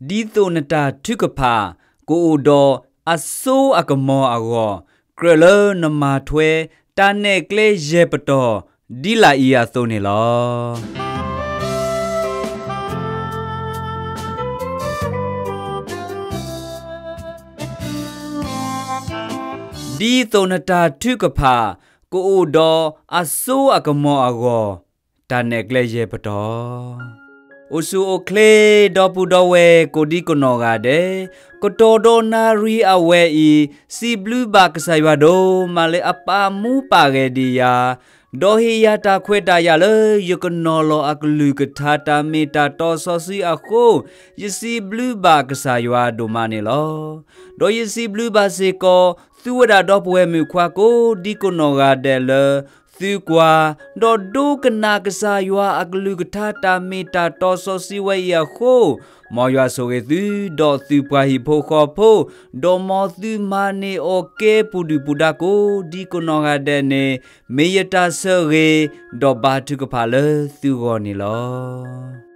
ဒ်သိးနတၢ်ထုကဖၣ် ကအိၣ်ဒီးအစိအကမီၤအဂီၢ်, ကြၢးလၢနမၤထွဲ တၢ်နဲၣ်ကျဲယဲၢ်ပတီၢ် ဒ်လာ်အံၤအသိးန့ၣ်လီၤ. ဒ်သိးနတၢ်ထုကဖၣ် ကအိၣ်ဒီးအစိအကမီၤအဂီၢ်, တၢ်နဲၣ်ကျဲယဲၢ်ပတီၢ်. အိၣ်ဆူၣ်အိၣ်ချ့ ဒီပုၢ်ဒီဝဲၢ်ကိးဒံကနီၢ်ဂၤဒဲး, ကတီၢ်ဒီးနၣ်ရံၣ်အဝဲအံၤ, စံးဘျုးဘၣ်ကစၢ်ယွၤဒိၣ်မးလၢအပာ်မူပာ်ဂဲၤဒံးယၤ, ဒီးဟ့ၣ်ယၤတၢ်ခွဲးတၢ်ယာ်လၢ ယကနီၤလီၤအကလုၢ်ကထါတၢ်မ့ၢ်တၢ်တီစီဆှံအဃိ, ယစံးဘျုးဘၣ်ကစၢ်ယွၤဒိၣ်မးန့ၣ်လီၤ. ဒီးယစံးဘျုးဘၣ်စ့ၢ်ကီး သုဝဲဒၣ်ဒီပုၢ်ဝဲၢ်မုၣ်ခွါကိးဒံကနီၢ်ဂၤဒဲးလၢ သုကွၢ်, ဒီးဒိကနၣ်ကစၢ်ယွၤအကလုၢ်ကထါတၢ်မ့ၢ်တၢ်တီစီဆှံဝဲအံၤအဃိ, မ်ယွၤဆိၣ်ဂ့ၤသု, ဒီးသုပှၤဟံၣ်ဖိဃီဖိ, ဒီးမ်သုမၤန့ၢ်အီၣ်ကဲပူၤဒုၣ်ပူၤဒါကိးဒံကနီၢ်ဂၤဒဲးန့ၣ်, မ့ၢ်ယတၢ်ဆၢဂ့ၤ, ဒီးဘါထုကဖၣ်လၢသုဂီၢ်န့ၣ်လီၤ.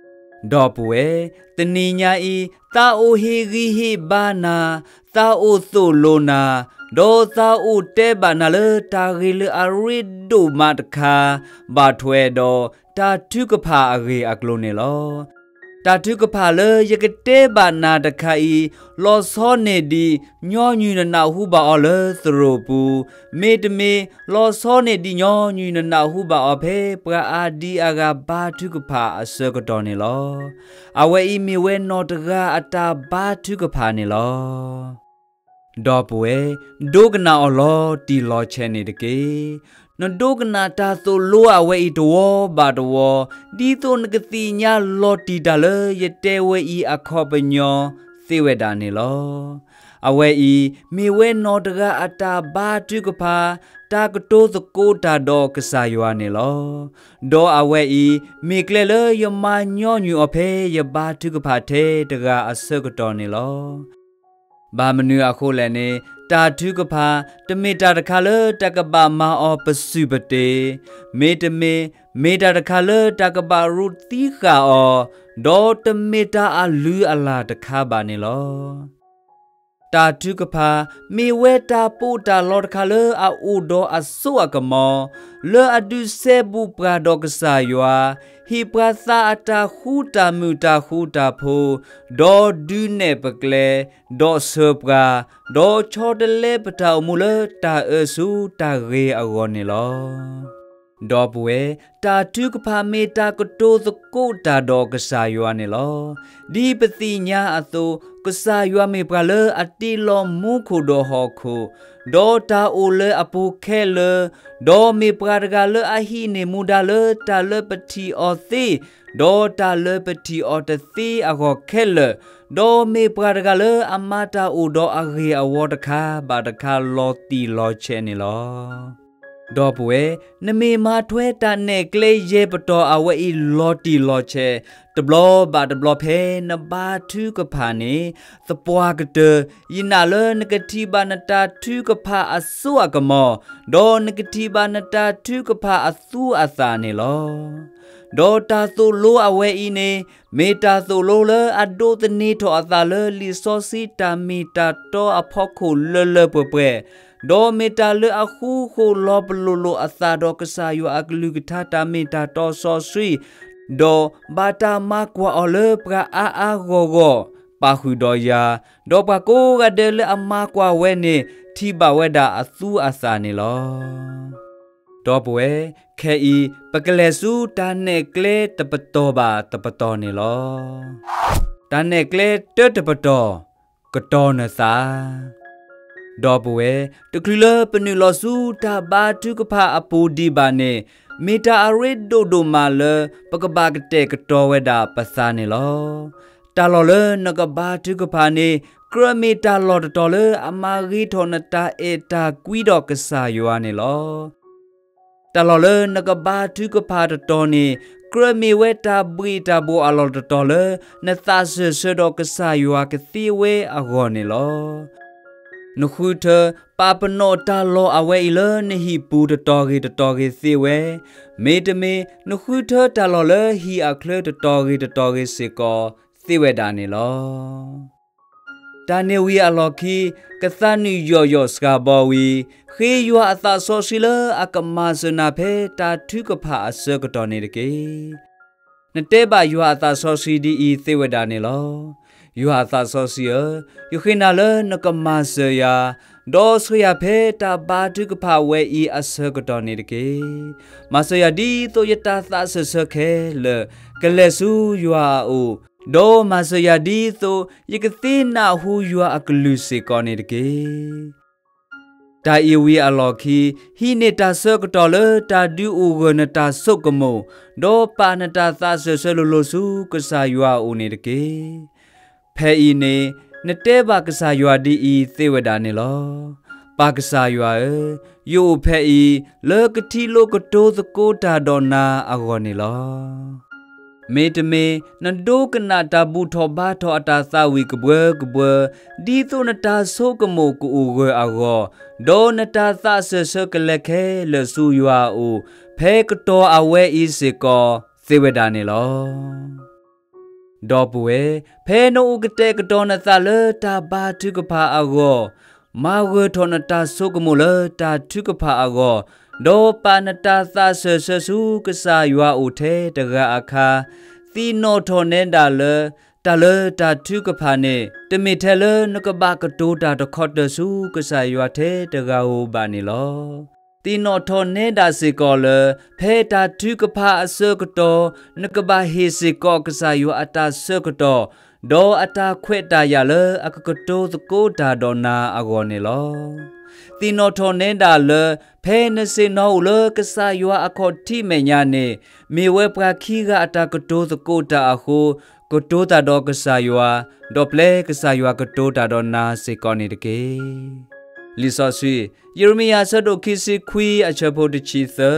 ဒီပုၢ်ဝဲၢ်, တနံၤညါအံၤ သးအိၣ်ဟ့ၣ်ဂံၢ်ဟ့ၣ်ဘါနၤ, သးအိၣ်သိၣ်လိနၤ, ဒီးသးအိၣ်တဲဘၣ်နၤလၢတၢ်ဂ့ၢ်လၢအရ့ဒိၣ်မးတခါ, ဘၣ်ထွဲဒီးတၢ်ထုကဖၣ်အဂ့ၢ်အကျိၤန့ၣ်လီၤ. တၢ်ထုကဖၣ်လၢယကတဲဘၣ်နၤတခါအံၤ, လီၤဆီန့ၢ်ဒံးညီနုၢ်နနၢ်ဟူဘၣ်အီၤလၢသရိာ်ပူၤ, မ့တမ့ၢ် လီၤဆီန့ၢ်ဒံးညီနုၢ်နနၢ်ဟူဘၣ်အီၤဖဲပှၤအါဒံအါဂၤဘါထုကဖၣ်အဆၢကတီၢ်န့ၣ်လီၤ. အဝဲအံၤမ့ၢ်ဝဲနီၢ်တဂၤအတၢ်ဘါထုကဖၣ်န့ၣ်လီၤ. ဒီပုၢ်ဝဲၢ်, ဒိကနၣ်အီၤလီၤတံၢ်လီၤဆဲးန့ၣ်တက့ၢ်. နဒိကနၣ်တၢ်သိၣ်လိအဝဲအံၤတဝီဘၣ်တဝီ, ဒ်သိးနကသ့ၣ်ညါလီၤတံၢ်တၢ်လၢယတဲဝဲအံၤအခီပညီသ့ဝဲဒၣ်န့ၣ်လီၤ. အဝဲအံၤမ့ၢ်ဝဲနီၢ်တဂၤအတၢ်ဘါထုကဖၣ်, တၢ်ကတိၤသကိးတၢ်ဒီးကစၢ်ယွၤန့ၣ်လီၤ. ဒီးအဝဲအံၤ မ့ၢ်ကျဲလၢယမၤညီနုၢ်အီၤဖဲယဘါထုကဖၣ်ထဲတဂၤအဆၢကတီၢ်န့ၣ်လီၤ. ဘၣ်မနုၤအဃိလဲၣ်န့ၣ်, တၢ်ထုကဖၣ် တမ့ၢ်တၢ်တခါလၢတၢ်ကဘၣ်မၤအီၤပစုၢ်ပတ့ၢ်, မ့တမ့ၢ်, မ့ၢ်တၢ်တခါလၢတၢ်ကဘၣ်ရူးသံဃာ်အီၤ, ဒီးတမ့ၢ်တၢ်အလုၢ်အလၢ်တခါဘၣ်န့ၣ်လီၤ. တၢ်ထုကဖၣ် မ့ၢ်ဝဲတၢ်ပီးတၢ်လီတခါလၢအအိၣ်ဒီးအစိအကမီၤ, လၢအဒုးစဲဘူးပှၤဒီးကစၢ်ယွၤ, ဟ့ၣ်ပှၤသးအတၢ်ဃူတၢ်မုာ်တၢ်ဃူတၢ်ဖိး, ဒီးဒုးနဲၣ်ပကျဲ, ဒီးဆှၢပှၤ, ဒီးဆီတလဲပတၢ်အိၣ်မူလၢတၢ်အၢဆူတၢ်ဂ့ၤအဂီၢ်န့ၣ်လီၤ. ဒီပုၢ်ဝဲၢ်, တၢ်ထုကဖၣ်မ့ၢ်တၢ်ကတိၤသကိးတၢ်ဒီးကစၢ်ယွၤန့ၣ်လီၤ. ဒ်ပသ့ၣ်ညါအသိး, ကစၢ်ယွၤမ့ၢ်ပှၤလၢအတ့လီၤမူခိၣ်ဒီးဟီၣ်ခိၣ်, ဒီးတၢ်အိၣ်လၢအပူၤခဲလၢာ်, ဒီးမ့ၢ်ပှၤတဂၤလၢအဟံးန့ၢ်မူဒါလၢတၢ်လၢပထံၣ်အီၤသ့, ဒီးတၢ်လၢပထံၣ်အီၤတသ့အဂီၢ်ခဲလၢာ်, ဒီးမ့ၢ်ပှၤတဂၤလၢအမၤတၢ်အိၣ်ဒီးအဂ့ၤအဝီတခါဘၣ်တခါလီၤတံၢ်လီၤဆဲးန့ၣ်လီၤ. ဒီပုၢ်ဝဲၢ်, နမ့ၢ်မၤထွဲတၢ်နဲၣ်ကျဲယဲၢ်ပတီၢ်အဝဲအံၤလီၤတံၢ်လီၤဆဲး, တဘျီဘၣ်တဘျီဖဲနဘါထုကဖၣ်န့ၣ်, သပှၢ်ကတၢၢ်, ယနာ်လၢနကထံၣ်ဘၣ်နတၢ်ထုကဖၣ်အစိအကမီၤ, ဒီးနကထံၣ်ဘၣ်နတၢ်ထုကဖၣ်အသူအသၣ်န့ၣ်လီၤ. ဒီးတၢ်သိၣ်လိအဝဲအံၤန့ၣ်, မ့ၢ်တၢ်သိၣ်လိလၢအဒိးသန့ၤထီၣ်အသးလၢလံာ်စီဆှံတၢ်မ့ၢ်တၢ်တီအဖီခိၣ်လၢလၢပှဲၤပှဲၤ, ဒီးမ့ၢ်တၢ်လၢအဃူဃီၤလီၤပလိာ်လိာ်အသးဒီးကစၢ်ယွၤအကလုၢ်ကထါတၢ်မ့ၢ်တၢ်တီစီဆှံ, ဒီးဘၣ်တၢ်မၤကွၢ်အီၤလၢပှၤအါအါဂီၢ်ဂီၢ်, ပာ်ဃုာ်ဒီးယၤ, ဒီးပှၤကိးဂၤဒဲးလၢအမၤကွၢ်ဝဲန့ၣ် ထံၣ်ဘၣ်ဝဲဒၣ်အသူအသၣ်န့ၣ်လီၤ. ဒီပုၢ်ဝဲၢ်, ခဲအံၤ ပကလဲၤဆူတၢ်နဲၣ်ကျဲတပတီၢ်ဘၣ်တပတီၢ်န့ၣ်လီၤ. တၢ်နဲၣ်ကျဲတၢတပတီၢ်, ကတီၤနသး. ဒီပုၢ်ဝဲၢ်, တချုးလၢပနုာ်လီၤဆူတၢ်ဘါထုကဖၣ်အပူၤဒံးဘၣ်န့ၣ်, မ့ၢ်တၢ်အရ့ဒိၣ်ဒိၣ်မးလၢပကဘၣ်ကတဲာ်ကတီၤဝဲဒၣ်ပသးန့ၣ်လီၤ. တၢ်လီၢ်လၢနကဘါထုကဖၣ်န့ၣ်, ကြၢးမ့ၢ်တၢ်လီၢ်တတီၤလၢအမၤဂ့ၤထီၣ်နတၢ်အဲၣ်တၢ်ကွံဒီးကစၢ်ယွၤန့ၣ်လီၤ. တၢ်လီၢ်လၢနကဘါထုကဖၣ်တတီၤန့ၣ်, ကြၢးမ့ၢ်ဝဲတၢ်ဘှ့ၣ်တၢ်ဘှီၣ်အလီၢ်တတီၤလၢ နသးစၢၢ်ဆၢဒီးကစၢ်ယွၤကသ့ဝဲအဂီၢ်န့ၣ်လီၤ. နဃုထၢပာ်ပနီၣ်တၢ်လီၢ်အဝဲအံၤလၢနဟံၣ်ပူၤတတီၤဂ့ၤတတီၤဂ့ၤသ့ဝဲ, မ့တမ့ၢ် နဃုထၢတၢ်လီၢ်လၢဟံၣ်အချၢတတီၤဂ့ၤတတီၤဂ့ၤစ့ၢ်ကီး သ့ဝဲဒၣ်န့ၣ်လီၤ. တၢ်န့ၣ်ဝံၤအလီၢ်ခံ, ကသးနုာ်ယီၢ်ယီၢ်စှၤဘီဝံၤ, ဃ့ယွၤအသးစီဆှံလၢအကမၤစၢၤနၤဖဲတၢ်ထုကဖၣ်အဆၢကတီၢ်န့ၣ်တက့ၢ်. နတဲဘၣ်ယွၤအသးစီဆှံဒ်အံၤသ့ဝဲဒၣ်န့ၣ်လီၤ. ယွၤအသးစီဆှံဧၢ, ယဃ့နၤလၢနကမၤစၢၤယၤ, ဒီးဆှၢယၤဖဲတၢ်ဘါထုကဖၣ်ဝဲအံၤအဆၢကတီၢ်န့ၣ်တက့ၢ်. မၤစၢၤယၤဒ်သိးယတၢ်သးစၢၢ်ဆၢခဲလၢာ် ကလဲၤဆူယွၤအအိၣ်, ဒီးမၤစၢၤယၤဒ်သိးယကသ့နၢ်ဟူယွၤအကလုၢ်စ့ၢ်ကီးန့ၣ်တက့ၢ်. တၢ်အံၤဝံၤအလီၢ်ခံ, ဟံးန့ၢ်တၢ်ဆၢကတီၢ်လၢတၢ်ဒုးအိၣ်ဂၢၢ်နတၢ်ဆိကမိၣ်, ဒီးပာ်နတၢ်သးစၢၢ်ဆၢလိၤလိၤဆူကစၢ်ယွၤအအိၣ်န့ၣ်တက့ၢ်. ဖဲအံၤန့ၣ်, နတဲဘၣ်ကစၢ်ယွၤဒ်အံၤသ့ဝဲဒၣ်န့ၣ်လီၤ. ပၢ်ကစၢ်ယွၤဧၢ, ယအိၣ်ဖဲအံၤ လၢကထံၣ်လိာ်ကတိၤသကိးတၢ်ဒီးနၤအဂီၢ်န့ၣ်လီၤ. မ့တမ့ၢ် နဒိကနၣ်တၢ်ဘူၣ်ထီၣ်ဘါထီၣ်အတၢ်သးဝံၣ်ကဘှၢကဘှၢ, ဒ်သိးနတၢ်ဆိကမိၣ်ကအိၣ်ဂၢၢ်အဂီၢ်, ဒီးနတၢ်သးစၢၢ်ဆၢကလဲၤခဲလၢာ်ဆူယွၤအအိၣ်, ဖဲကတီၢ်အဝဲအံၤစ့ၢ်ကီး သ့ဝဲဒၣ်န့ၣ်လီၤ. ဒီပုၢ်ဝဲၢ်, ဖဲနအိၣ်ကတဲာ်ကတီၤနသးလၢတၢ်ဘါထုကဖၣ်အဂီၢ်, မၤဂၢၢ်ထီၣ်နတၢ်ဆိကမိၣ်လၢတၢ်ထုကဖၣ်အဂီၢ်, ဒီးပာ်နတၢ်သးစၢၢ်ဆၢဆူကစၢ်ယွၤအအိၣ်ထဲတဂၤအခါ, သ့ၣ်နီၣ်ထီၣ်နဲဒၣ်လၢ တၢ်လၢတၢ်ထုကဖၣ်န့ၣ် တမ့ၢ်ထဲလၢနကဘၣ်ကတိၤတၢ်တခီတၢၤဆူကစၢ်ယွၤထဲတဂၤဧိၤဘၣ်န့ၣ်လီၤ. သ့ၣ်နီၣ်ထီၣ်နဲဒၣ်စ့ၢ်ကီးလၢ ဖဲတၢ်ထုကဖၣ်အဆၢကတီၢ် နကဘၣ်ဟ့ၣ်စ့ၢ်ကီးကစၢ်ယွၤအတၢ်ဆၢကတီၢ်, ဒီးအတၢ်ခွဲးတၢ်ယာ်လၢအကကတိၤသကိးတၢ်ဒီးနၤအဂီၢ်န့ၣ်လီၤ. သ့ၣ်နီၣ်ထီၣ်နဲဒၣ်လၢ ဖဲနဆ့ၣ်နီၤအိၣ်လၢကစၢ်ယွၤအခီၣ်ထံးမဲာ်ညါန့ၣ် မ့ၢ်ဝဲပှၤခံဂၤအတၢ်ကတိၤသကိးတၢ်အဃိ, ကတိၤတၢ်ဒီးကစၢ်ယွၤ, ဒီးပျဲကစၢ်ယွၤကတိၤတၢ်ဒီးနၤစ့ၢ်ကီးန့ၣ်တက့ၢ်. လံာ်စီဆှံ, ယံးရမံယၤအဆၢဒိၣ်ခံဆံခွံအဆၢဖိတဆံသၢ,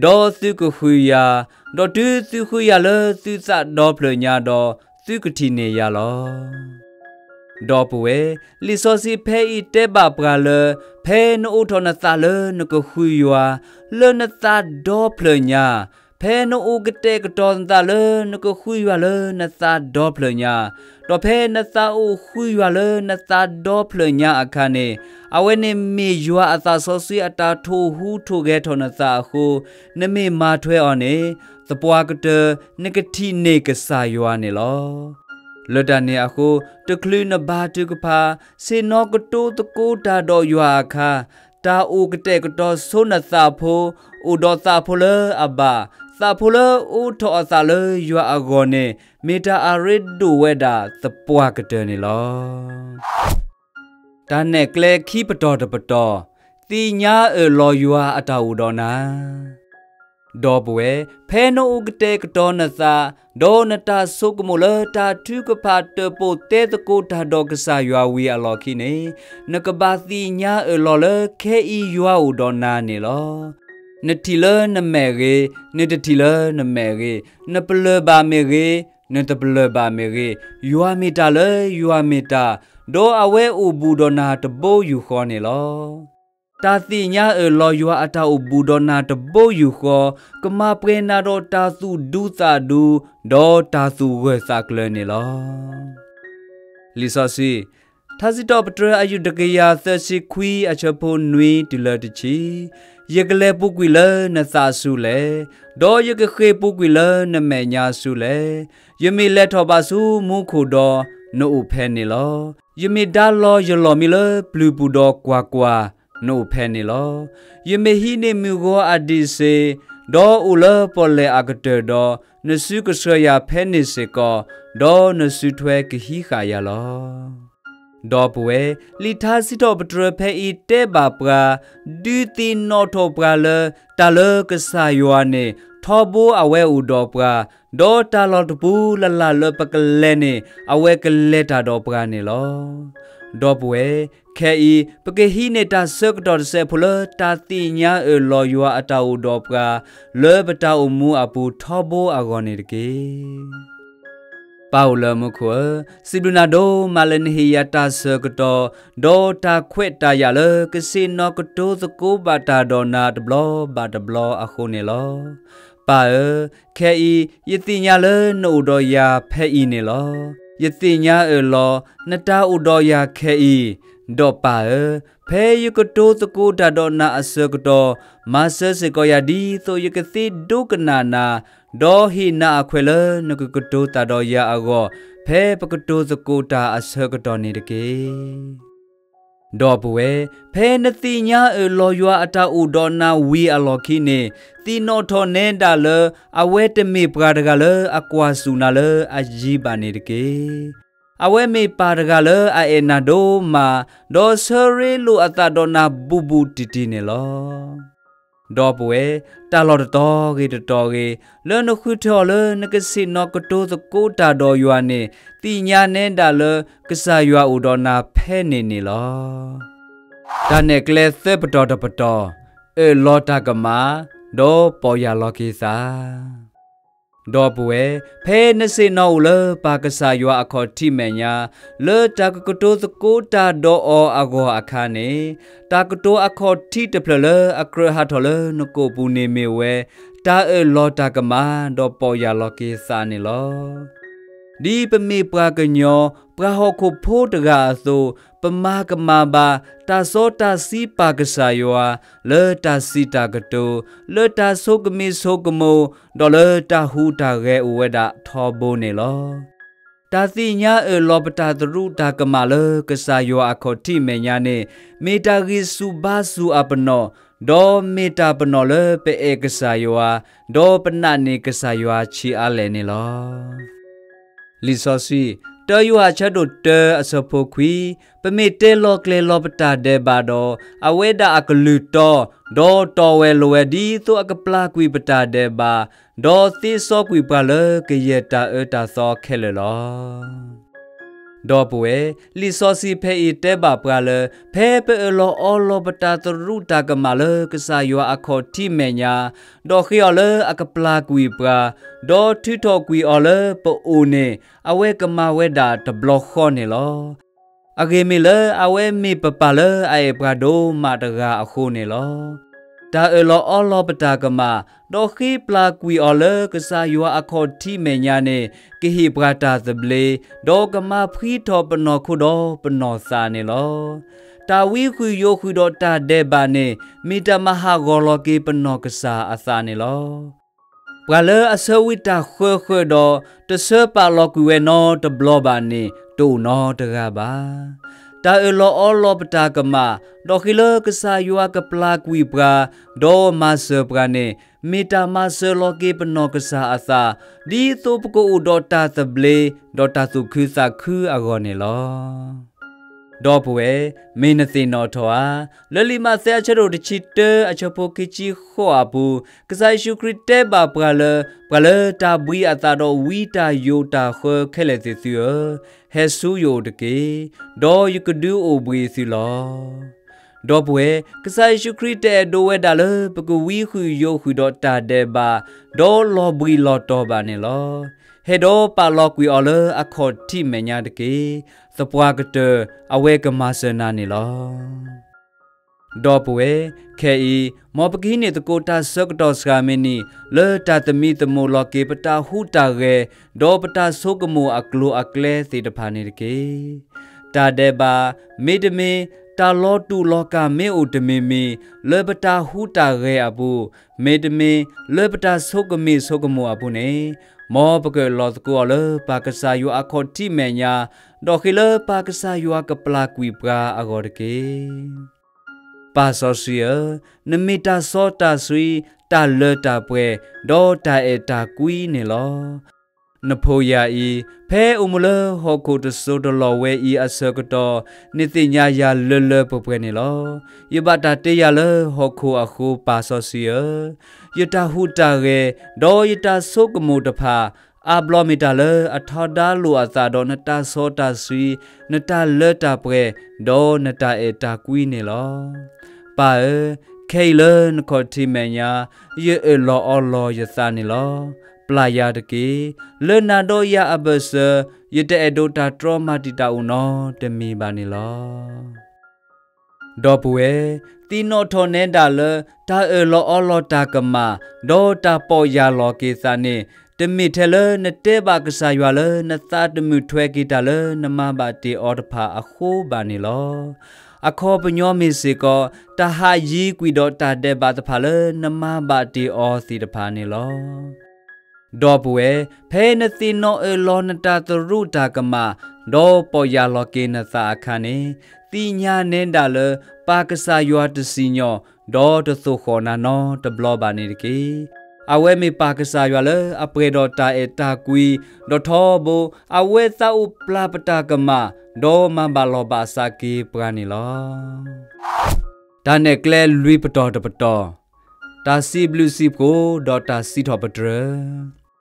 ဒီးသုကဃုယၤ, ဒီးတုၤသုဃုယၤလၢသုသးဒီဖျၢၣ်ညါဒီး, သုကထံၣ်န့ၢ်ယၤလီၤ. ဒီပုၢ်ဝဲၢ်, လံာ်စီဆှံဖဲအံၤတဲဘၣ်ပှၤလၢ ဖဲနအိးထီၣ်နသးလၢနကဃုယွၤ လၢနသးဒီဖျၢၣ်ညါ, ဖဲနအိၣ်ကတဲာ်ကတီၤနသးလၢနကဃုယွၤလၢနသးဒီဖျၢၣ်ညါ, ဒီးဖဲနသးအိၣ်ဃုယွၤလၢနသးဒီဖျၢၣ်ညါအခါန့ၣ်, အဝဲန့ၣ်မ့ၢ်ယွၤအသးစီဆှံအတၢ်ထိၣ်ဟူးထိၣ်ဂဲၤထီၣ်နသးအဃိ, နမ့ၢ်မၤထွဲအီၤန့ၣ်, သပှၢ်ကတၢၢ် နကထံၣ်န့ၢ်ကစၢ်ယွၤန့ၣ်လီၤ. လၢတၢ်န့ၣ်အဃိ, တချုးနဘါထုကဖၣ်, ဆ့ၣ်နီၤကတိၤသကိးတၢ်ဒီးယွၤအခါ, တၢ်အိၣ်ကတဲာ်ကတီၤဆိနသးဖိ, အိၣ်ဒီးသးဖိလၢအဘၣ်, သးဖိလၢအိးထီၣ်အသးလၢယွၤအဂီၢ်န့ၣ်, မ့ၢ်တၢ်အရ့ဒိၣ်ဝဲဒၣ်သပှၢ်ကတၢၢ်န့ၣ်လီၤ. တၢ်နဲၣ်ကျဲခံပတီၢ်တပတီၢ်, သ့ၣ်ညါအၢၣ်လီၤယွၤအတၢ်အိၣ်ဒီးနၤ. ဒီပုၢ်ဝဲၢ်, ဖဲနအိၣ်ကတဲာ်ကတီၤနသး, ဒီးနတၢ်ဆိကမိၣ်လၢတၢ်ထုကဖၣ်တၢၣ်ပီၣ်တဲသကိးတၢ်ဒီးကစၢ်ယွၤဝံၤအလီၢ်ခံန့ၣ်, နကဘၣ်သ့ၣ်ညါအၢၣ်လီၤလၢခဲအံၤယွၤအိၣ်ဒီးနၤန့ၣ်လီၤ. နထံၣ်လၢနမဲာ်ဂ့ၤ, နတထံၣ်လၢနမဲာ်ဂ့ၤ, နပလၢၢ်ဘၣ်မ့ၢ်ဂ့ၤ, နတပလၢၢ်ဘၣ်မ့ၢ်ဂ့ၤ, ယွၤမ့ၢ်တၢ်လၢယွၤမ့ၢ်တၢ်, ဒီးအဝဲအိၣ်ဘူးဒီးနၤတဘိယူၢ်ဃီန့ၣ်လီၤ. တၢ်သ့ၣ်ညါအၢၣ်လီၤယွၤအတၢ်အိၣ်ဘူးဒီးနၤတဘိယူၢ်ဃီ, ကမၤပှဲၤနၤဒီးတၢ်သူၣ်ဒူသးဒူ, ဒီးတၢ်သူၣ်ဂၢၢ်သးကျၢၤန့ၣ်လီၤ. လံာ်စီဆှံ, ထါစံးထီၣ်ပတြၢၤအယုၢ်တကယၤသၢဆံခွံအဆၢဖိနွံတုၤလၢတဆံ, ယကလဲၤပူၤကွံာ်လၢနသးဆူလဲၣ်, ဒီးယကဃ့ၢ်ပူၤကွံာ်လၢနမဲာ်ညါဆူလဲၣ်. ယမ့ၢ်လဲၤထီၣ်ဘၣ်ဆူမူခိၣ်ဒီး, နအိၣ်ဖဲန့ၣ်လီၤ. ယမ့ၢ်ဒါလီၤယလီၢ်မံလၢပျုၤပူၤဒီးကွၢ်ကွၢ်, နအိၣ်ဖဲန့ၣ်လီၤ. ယမ့ၢ်ဟံးန့ၢ်မုၢ်ဂီၤအဒံးစ့, ဒီးအိၣ်လၢပီၣ်လဲၣ်အကတၢၢ်ဒီး, နစုကဆှၢယၤဖဲန့ၣ်စ့ၢ်ကီး, ဒီးနစုထွဲကဟံးဃာ်ယၤလီၤ. ဒီပုၢ်ဝဲၢ်, လံာ်ထါစံးထီၣ်ပတြၢၤဖဲအံၤတဲဘၣ်ပှၤ, ဒုးသ့ၣ်နီၣ်ထီၣ်ပှၤလၢ တၢ်လၢကစၢ်ယွၤန့ၣ် ထီဘိအဝဲအိၣ်ဒီးပှၤ, ဒီးတၢ်လီၢ်တပူၤလၢ်လၢ်လၢပကလဲၤန့ၣ် အဝဲကလဲၤတၢ်ဒီးပှၤန့ၣ်လီၤ. ဒီပုၢ်ဝဲၢ်, ခဲအံၤ ပကဟံးန့ၢ်တၢ်ဆၢကတီၢ်တစဲးဖိလၢတၢ်သ့ၣ်ညါအၢၣ်လီၤယွၤအတၢ်အိၣ်ဒီးပှၤ လၢပတၢ်အိၣ်မူအပူၤထီဘိအဂီၢ်န့ၣ်တက့ၢ်. ပၢ်အိၣ်လၢမူခိၣ်ဧၢ, စံးဘျုးနၤဒိၣ်မးလၢနဟ့ၣ်ယၤတၢ်ဆၢကတီၢ်, ဒီးတၢ်ခွဲးတၢ်ယာ်လၢကဆ့ၣ်နီၤကတိၤသကိးဘၣ်တၢ်ဒီးနၤတဘျီဘၣ်တဘျီအဃိန့ၣ်လီၤ. ပၢ်ဧၢ, ခဲအံၤ ယသ့ၣ်ညါလၢနအိၣ်ဒီးယၤဖဲအံၤန့ၣ်လီၤ. ယသ့ၣ်ညါအၢၣ်လီၤ နတၢ်အိၣ်ဒီးယၤခဲအံၤ, ဒီးပၢ်ဧၢ, ဖဲယကတိၤသကိးတၢ်ဒီးနၤအဆၢကတီၢ်, မၤစၢၤစ့ၢ်ကီးယၤဒ်သိးယကသ့ဒိကနၣ်နၤ, ဒီးဟ့ၣ်နၤအခွဲးလၢနကကတိၤတၢ်ဒီးယၤအဂီၢ်, ဖဲပကတိၤသကိးတၢ်အဆၢကတီၢ်န့ၣ်တက့ၢ်. ဒီပုၢ်ဝဲၢ်, ဖဲနသ့ၣ်ညါအၢၣ်လီၤယွၤအတၢ်အိၣ်ဒီးနၤဝံၤအလီၢ်ခံန့ၣ်, သ့ၣ်နီၣ်ထီၣ်နဲဒၣ်လၢ အဝဲတမ့ၢ်ပှၤတဂၤလၢအကွၢ်စူၣ်နၤလၢအယံၤဘၣ်န့ၣ်တက့ၢ်. အဝဲမ့ၢ်ပၢ်တဂၤလၢအအဲၣ်နၤဒိၣ်မး, ဒီးဆၢရ့လိာ်အသးဒီးနၤဘူးဘူးတံၢ်တံၢ်န့ၣ်လီၤ. ဒီပုၢ်ဝဲၢ်, တၢ်လီၢ်တတီၤဂ့ၤတတီၤဂ့ၤ, လၢနဃုထၢအီၤလၢနကဆ့ၣ်နီၤကတိၤသကိးတၢ်ဒီးယွၤန့ၣ်, သ့ၣ်ညါနဲဒၣ်လၢကစၢ်ယွၤအိၣ်ဒီးနၤဖဲန့ၣ်န့ၣ်လီၤ. တၢ်နဲၣ်ကျဲသၢပတီၢ်တပတီၢ်, အၢၣ်လီၤတၢ်ကမၣ်, ဒီးပီၢ်ယၢ်လီၤက့ၤသး ဒီပုၢ်ဝဲၢ်, ဖဲနဆ့ၣ်နီၤအိၣ်လၢပၢ်ကစၢ်ယွၤအခီၣ်ထံးမဲာ်ညါ, လၢတၢ်ကကတိၤသကိးတၢ်ဒီးအီၤအဂီၢ်အခါန့ၣ်, တၢ်ကတိၤအခီၣ်ထံးတဖျၢၣ်လၢအကြၢးဟးထီၣ်လၢနကိာ်ပူၤန့ၣ်မ့ၢ်ဝဲ, တၢ်အၢၣ်လီၤတၢ်ကမၣ် ဒီးပီၢ်ယၢ်လီၤက့ၤသးန့ၣ်လီၤ. ဒ်ပမ့ၢ်ပှၤကညီ, ပှၤဟီၣ်ခိၣ်ဖိတဂၤအသိး, ပမၤကမၣ်ဘၣ် တၢ်စီတၢ်ဆှံပၢ်ကစၢ်ယွၤ, လၢတၢ်စံးတၢ်ကတိၤ, လၢတၢ်ဆိကမိၣ်ဆိကမိၣ်, ဒီးလၢတၢ်ဟူးတၢ်ဂဲၤအိၣ်ဝဲဒၣ်ထီဘိန့ၣ်လီၤ. တၢ်သ့ၣ်ညါအၢၣ်လီၤပတၢ်သရူးတၢ်ကမၣ်လၢကစၢ်ယွၤအခီၣ်ထံးမဲာ်ညါန့ၣ်, မ့ၢ်တၢ်ဂံၢ်ဆူၣ်ဘါဆူၣ်အပနီၣ်, ဒီးမ့ၢ်တၢ်ပနီၣ်လၢပအဲၣ်ကစၢ်ယွၤ, ဒီးပနာ်န့ၢ်ကစၢ်ယွၤဆံးအါလဲၣ်န့ၣ်လီၤ. လံာ်စီဆှံ, တၢယိၤဟၣ်အဆၢဒိၣ်တၢအဆၢဖိခွံ, ပမ့ၢ်တဲလီၤကျဲၤလီၤပတၢ်ဒဲးဘးဒီး, အဝဲဒၣ်အကလုၢ်တီ, ဒီးတီဝဲလိၤဝဲ ဒ်သိးအကပျၢ်ကွံာ်ပတၢ်ဒဲးဘး, ဒီးသ့စီကွံာ်ပှၤလၢကယဲၢ်တၢ်အၢတၢ်သီခဲလၢာ်လီၤ. ဒီပုၢ်ဝဲၢ်, လံာ်စီဆှံဖဲအံၤတဲဘၣ်ပှၤလၢ ဖဲပအၢၣ်လီၤအီလီၤပတၢ်သရူးတၢ်ကမၣ်လၢကစၢ်ယွၤအခီၣ်ထံးမဲာ်ညါ, ဒီးဃ့အီၤလၢအကပျၢ်ကွံာ်ပှၤ, ဒီးထုးထီၣ်ကွံာ်အီၤလၢပအိၣ်န့ၣ်, အဝဲကမၤဝဲဒၣ်တဘျီဃီန့ၣ်လီၤ. အဂ့ၢ်မ့ၢ်လၢအဝဲမ့ၢ်ပပၢ်လၢအအဲၣ်ပှၤဒိၣ်မးတဂၤအဃိန့ၣ်လီၤ. တၢ်အၢၣ်လီၤအီလီၤပတၢ်ကမၣ်, ဒီးဃ့ပျၢ်ကွံာ်အီၤလၢကစၢ်ယွၤအခီၣ်ထံးမဲာ်ညါန့ၣ်, ကဟ့ၣ်ပှၤတၢ်သဘျ့, ဒီးကမၤဖှံထီၣ်ပနီၢ်ခိဒီးပနီၢ်သးန့ၣ်လီၤ. တၢ်ဝံဃုာ်ယိးဃုာ်ဒီးတၢ်ဒဲးဘးန့ၣ်, မ့ၢ်တၢ်မၤဟးဂီၤလီၤက့ၤပနီၢ်ကစၢ်အသးန့ၣ်လီၤ. ပှၤလၢအဆၢဝံတၢ်ဃၢဃၢဒီး, တဆၢပာ်လီၤကွံာ်ဝဲနီတဘျီဘၣ်န့ၣ်, တအိၣ်နီတဂၤဘၣ်. တၢ်အၢၣ်လီၤအီလီၤပတၢ်ကမၣ်, ဒီးဃ့လၢကစၢ်ယွၤကပျၢ်ကွံာ်ပှၤ, ဒီးမၤစၢၤပှၤန့ၣ်, မ့ၢ်တၢ်မၤစၢၤလီၤက့ၤပနီၢ်ကစၢ်အသး, ဒ်သိးပကအိၣ်ဒီးတၢ်သဘျ့, ဒီးတၢ်သူၣ်ခုသးခုအဂီၢ်န့ၣ်လီၤ. ဒီပုၢ်ဝဲၢ်, မ့ၢ်နသ့ၣ်နီၣ်ထီၣ်ဧါ, လၢလံာ်မးသဲအဆၢဒိၣ်တဆံတၢအဆၢဖိခံဆံဃိးအပူၤ, ကစၢ်ယ့ၣ်ၡူးခရံာ်တဲဘၣ်ပှၤလၢ, ပှၤလၢတၢ်ဘှံးအသးဒီးဝံတၢ်ယိးတၢ်ဃၢခဲလၢာ်သ့ၣ်သုဧၢ, ဟဲဆူယအိၣ်တက့ၢ်, ဒီးယကဒုးအိၣ်ဘှံးသုလီၤ. ဒီပုၢ်ဝဲၢ်, ကစၢ်ယ့ၣ်ၡူးခရံာ်တအဲၣ်ဒိးဝဲဒၣ်လၢပကဝံဃုာ်ယိးဃုာ်ဒီးတၢ်ဒဲးဘး, ဒီးလီၤဘှံးလီၤတီၤဘၣ်န့ၣ်လီၤ. ဟဲဒီးပာ်လီၤကွံာ်အီၤလၢအခီၣ်ထံးမဲာ်ညါတက့ၢ်. သပှၢ်ကတၢၢ်အဝဲကမၤစၢၤနၤန့ၣ်လီၤ. ဒီပုၢ်ဝဲၢ်, ခဲအံၤ, မ်ပကဟံးန့ၢ်သကိးတၢ်ဆၢကတီၢ်စှၤမံးနံး လၢတၢ်သမံသမိးလီၤက့ၤပတၢ်ဟူးတၢ်ဂဲၤ, ဒီးပတၢ်ဆိကမိၣ်အကျိၤအကျဲသ့ၣ်တဖၣ်န့ၣ်တက့ၢ်. တၢ်ဒဲးဘး, မ့တမ့ၢ်, တၢ်လီၤတူာ်လီၤကာ်မ့ၢ်အိၣ်တမံၤမံၤ, လၢပတၢ်ဟူးတၢ်ဂဲၤအပူၤ, မ့တမ့ၢ်, လၢပတၢ်ဆိကမံးဆိကမိၣ်အပူၤန့ၣ်, မ်ပကအၢၣ်လီၤသကိးအီၤလၢပၢ်ကစၢ်ယွၤအခီၣ်ထံးမဲာ်ညါ, ဒီးဃ့လၢပၢ်ကစၢ်ယွၤကပျၢ်ကွံာ်ပှၤအဂီၢ်တက့ၢ်. ပၢ်စီဆှံဧၢ, နမ့ၢ်တၢ်စီတၢ်ဆှံ, တၢ်လၢတၢ်ပှဲၤ, ဒီးတၢ်အဲၣ်တၢ်ကွံန့ၣ်လီၤ. နဖိယာ်အံၤ, ဖဲအိၣ်မူလၢဟီၣ်ခိၣ်တစိၤတလီၢ်ဝဲအံၤအဆၢကတီၢ်, နသ့ၣ်ညါယၤလၢလၢပှဲၤပှဲၤန့ၣ်လီၤ. ယဘၣ်တၢ်တ့ယၤလၢဟီၣ်ခိၣ်အဃိ ပၢ်စီဆှံဧၢ, ယတၢ်ဟူးတၢ်ဂဲၤ, ဒီးယတၢ်ဆိကမိၣ်တဖၣ်, အါဘျီမ့ၢ်တၢ်လၢအထီဒါလိာ်အသးဒီးနတၢ်စီတၢ်ဆှံ, နတၢ်လၢတၢ်ပှဲၤ, ဒီးနတၢ်အဲၣ်တၢ်ကွံန့ၣ်လီၤ. ပၢ်ဧၢ, ခဲအံၤလၢနခီၣ်ထံးမဲာ်ညါ, ယအၢၣ်လီၤအီလီၤယသးန့ၣ်လီၤ. ပျၢ်ယၤတက့ၢ်. လၢနၤဒီးယၤအဘၢၣ်စၢၤ, ယတအဲၣ်ဒိးတၢ်တြီမၤတံာ်တာ်အိၣ်နီတမံၤဘၣ်န့ၣ်လီၤ. ဒီပုၢ်ဝဲၢ်, သ့ၣ်နီၣ်ထီၣ်နဲဒၣ်လၢ တၢ်အၢၣ်လီၤအီလီၤတၢ်ကမၣ် ဒီးတၢ်ပီၢ်ယၢ်လီၤက့ၤသးန့ၣ် တမ့ၢ်ထဲလၢနတဲဘၣ်ကစၢ်ယွၤလၢနသးတမုာ်ထွဲက့ၤတၢ်လၢနမၤဘၣ်တ့ၢ်အီၤတဖၣ်အဃိဘၣ်န့ၣ်လီၤ. အခီပညီမ့ၢ်စ့ၢ်ကီး တၢ်ဟးယံၤကွံာ်ဒီးတၢ်ဒဲးဘးတဖၣ်လၢနမၤဘၣ်တ့ၢ်အီၤသ့ၣ်တဖၣ်န့ၣ်လီၤ. ဒီပုၢ်ဝဲၢ်, ဖဲနသ့ၣ်နီၣ်အၢၣ်လီၤနတၢ်သရူးတၢ်ကမၣ်, ဒီးပီၢ်ယၢ်လီၤက့ၤနသးအခါန့ၣ်, သ့ၣ်ညါနဲဒၣ်လၢ ပၢ်ကစၢ်ယွၤတစံၣ်ညီၣ်, ဒီးတသိၣ်ဃီၣ်နၤနီတဘျီဘၣ်န့ၣ်တက့ၢ်. အဝဲမ့ၢ်ပၢ်ကစၢ်ယွၤလၢအပှဲၤဒီးတၢ်အဲၣ်တၢ်ကွံ, ဒီးထီဘိ အဝဲသးအိၣ်ပျၢ်ပတၢ်ကမၣ်, ဒီးမၤဘၣ်လီၢ်ဘၣ်စးက့ၤပှၤန့ၣ်လီၤ. တၢ်နဲၣ်ကျဲလွံၢ်ပတီၢ်တပတီၢ်, တၢ်စံးဘျုးစံးဖှိၣ်ဒီးတၢ်စံးထီၣ်ပတြၢၤ.